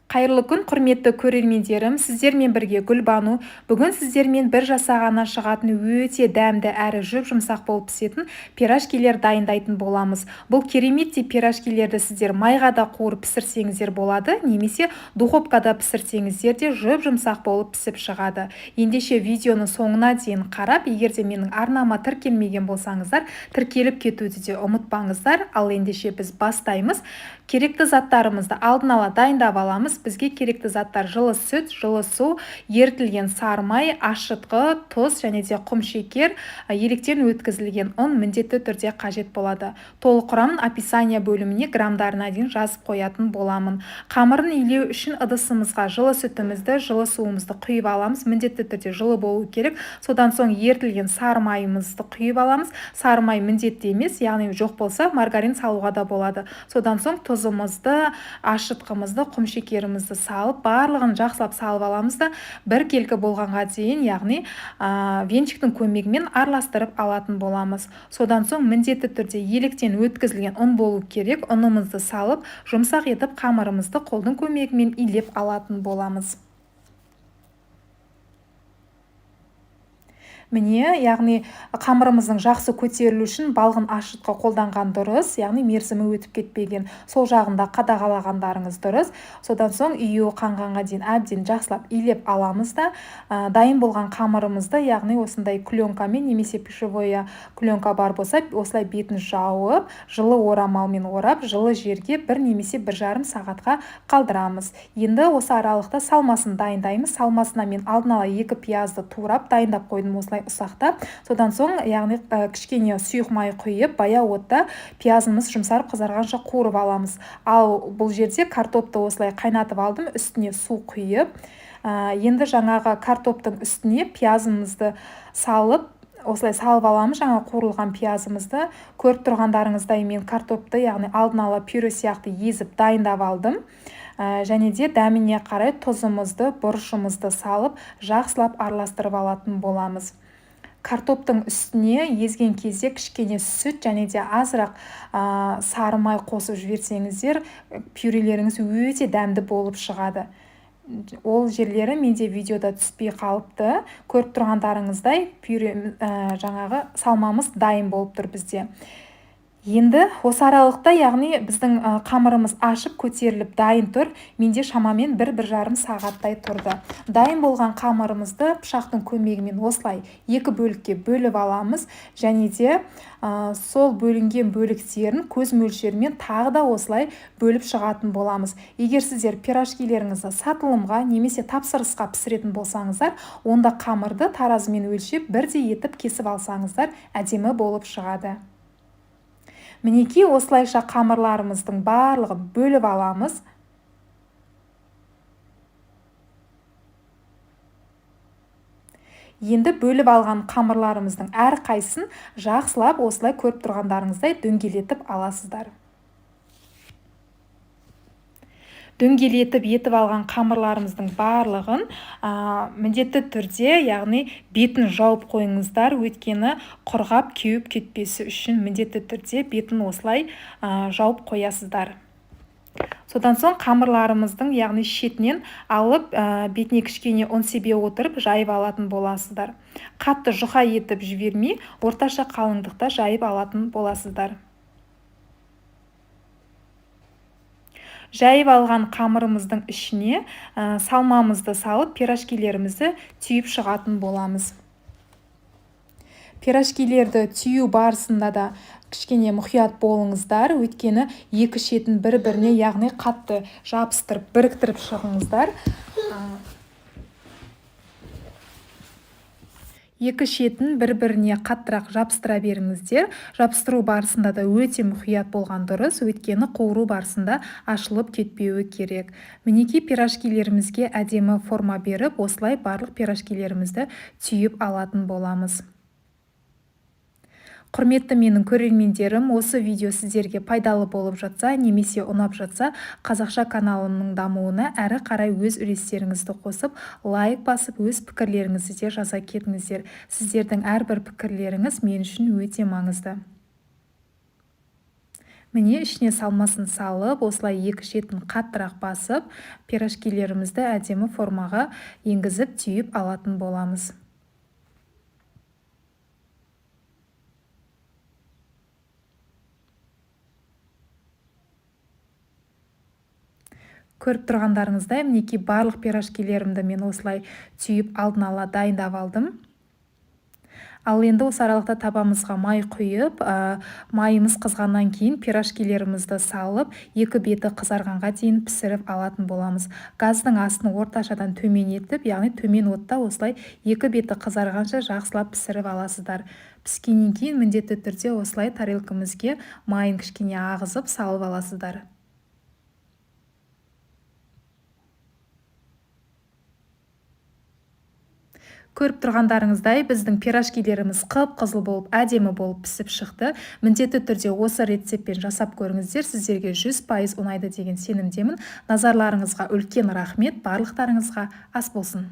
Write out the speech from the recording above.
Қайырлы күн, құрметті көрермендерім! Сіздермен бірге Гүлбану. Бүгін сіздермен бір жасағаннан шығатын өте дәмді әрі жұп-жұмсақ болып пісетін пирожкилер дайындайтын боламыз. Бұл кереметтей пирожкилерді сіздер майға да қуырып пісірсеңіздер болады, немесе духовкада пісірсеңіздер де жұп-жұмсақ болып пісіп шығады. Ендеше видеоны соңына дейін қарап, егер де менің арнама тіркелмеген болсаңыздар, тіркеліп кетуді де ұмытпаңыздар. Ал ендеше біз бастаймыз. Керекті заттарымызды алдын ала дайындап аламыз. Бізге керекті заттар: жылы сүт, жылы су, ерітілген сары май, ашытқы, тұз және де құм шекер, електен өткізілген ұн міндетті түрде қажет болады. Толық құрамын описание бөліміне граммдарына дейін жазып қоятын боламын. Қамырын илеу үшін ыдысымызға жылы сүтімізді, жылы суымызды құйып аламыз. Міндетті түрде жылы болу керек. Содан соң ерітілген сары майымызды құйып аламыз. Сары май міндетті емес, яғни жоқ болса маргарин салуға да болады. Содан соң тұзымызды, ашытқымызды, құм шекерімізді салып, барлығын жақсылап салып аламыз да, біркелкі болғанға дейін, яғни венчиктің көмегімен араластырып алатын боламыз. Содан соң міндетті түрде електен өткізілген ұн болу керек. Ұнымызды салып, жұмсақ етіп қамырымызды қолдың көмегімен илеп алатын боламыз. Міне, яғни қамырымыздың жақсы көтерілу үшін балғын ашытқы қолданған дұрыс, яғни мерзімі өтіп кетпеген. Сол жағында қадағалағандарыңыз дұрыс. Содан соң июі қанғанға дейін әбден жақсылап илеп аламыз да, дайын болған қамырымызды, яғни осындай пленкамен немесе пищевая пленка бар болса, осылай бетін жауып, жылы орамалмен орап, жылы жерге 1 немесе 1,5 сағатқа қалдырамыз. Енді осы аралықта салмасын дайындаймыз. Салмасына мен алдын ала 2 пиязды турап дайындап қойдым осылай ұсақтап. Содан соң, яғни кішкене сұйық май құйып, баяу отта пиязымыз жұмсарып қызарғанша қуырып аламыз. Ал бұл жерде картопты осылай қайнатып алдым, үстіне су құйып, енді жаңағы картоптың үстіне пиязымызды салып, осылай салып аламыз жаңа қуырылған пиязымызды. Көріп тұрғандарыңыздай мен картопты, яғни алдын ала пюре сияқты езіп дайындап алдым. Және де дәміне қарай тұзымызды, бұрышымызды салып, жақсылап араластырып алатын боламыз. Картоптың үстіне езген кезде кішкене сүт және де азырақ сары май қосып жіберсеңіздер, пюрелеріңіз өте дәмді болып шығады. Ол жерлері менде видеода түспей қалыпты. Көріп тұрғандарыңыздай пюре, жаңағы салмамыз дайын болып тұр бізде. Енді осы аралықта, яғни біздің қамырымыз ашып көтеріліп дайын тұр. Менде шамамен 1-1,5 сағаттай тұрды. Дайын болған қамырымызды пышақтың көмегімен осылай 2 бөлікке бөліп аламыз. Және де сол бөлінген бөліктерін көз мөлшерімен тағы да осылай бөліп шығатын боламыз. Егер сіздер пирожкилеріңізді сатылымға немесе тапсырысқа пісіретін болсаңыздар, онда қамырды таразымен өлшеп бірдей етіп кесіп алсаңыздар, әдемі болып шығады. Мінекей, осылайша қамырларымыздың барлығын бөліп аламыз. Енді бөліп алған қамырларымыздың әрқайсысын жақсылап осылай көріп тұрғандарыңыздай дөңгелетіп аласыздар. Дөңгелетіп етіп алған қамырларымыздың барлығын міндетті түрде, яғни бетін жауып қойыңыздар, өйткені құрғап кеуіп кетпесі үшін міндетті түрде бетін осылай жауып қоясыздар. Содан соң қамырларымыздың, яғни шетінен алып, бетіне кішкене ұн себе отырып жайып алатын боласыздар. Қатты жұқа етіп жібермей, орташа қалыңдықта жайып алатын боласыздар. Жайып алған қамырымыздың ішіне салмамызды салып, пирожкилерімізді түйіп шығатын боламыз. Пирожкилерді түю барысында да кішкене мұқият болыңыздар, өйткені екі шетін бір-біріне, яғни қатты жабыстырып, біріктіріп шығыңыздар. Екі шетін бір-біріне қаттырақ жабыстыра беріңіздер. Жабыстыру барысында да өте мұқият болған дұрыс, өйткені қуыру барысында ашылып кетпеуі керек. Мінекей, пирожкилерімізге әдемі форма беріп, осылай барлық пирожкилерімізді түйіп алатын боламыз. Құрметті менің көрермендерім, осы видео сіздерге пайдалы болып жатса немесе ұнап жатса, қазақша каналымның дамуына әрі қарай өз үлестеріңізді қосып, лайк басып, өз пікірлеріңізді де жаза кетіңіздер. Сіздердің әрбір пікірлеріңіз мен үшін өте маңызды. Міне, ішіне салмасын салып, осылай екі шетін қаттырақ басып, пирожкилерімізді әдемі формаға енгізіп, түйіп алатын боламыз. Көріп тұрғандарыңыздай, мінекей, барлық пирожкилерімді мен осылай түйіп, алдын ала дайындап алдым. Ал енді осы аралықта табамызға май құйып, майымыз қызғаннан кейін пирожкилерімізді салып, екі беті қызарғанға дейін пісіріп алатын боламыз. Газдың астын орташадан төмен етіп, яғни төмен отта осылай екі беті қызарғанша жақсылап пісіріп аласыздар. Піскеннен кейін міндетті түрде осылай тарелкамызге майын кішкене ағызып салып аласыздар. Көріп тұрғандарыңыздай, біздің пирожкилеріміз қып-қызыл болып, әдемі болып пісіп шықты. Міндетті түрде осы рецептпен жасап көріңіздер, сіздерге 100% ұнайды деген сенімдемін. Назарларыңызға үлкен рахмет, барлықтарыңызға ас болсын.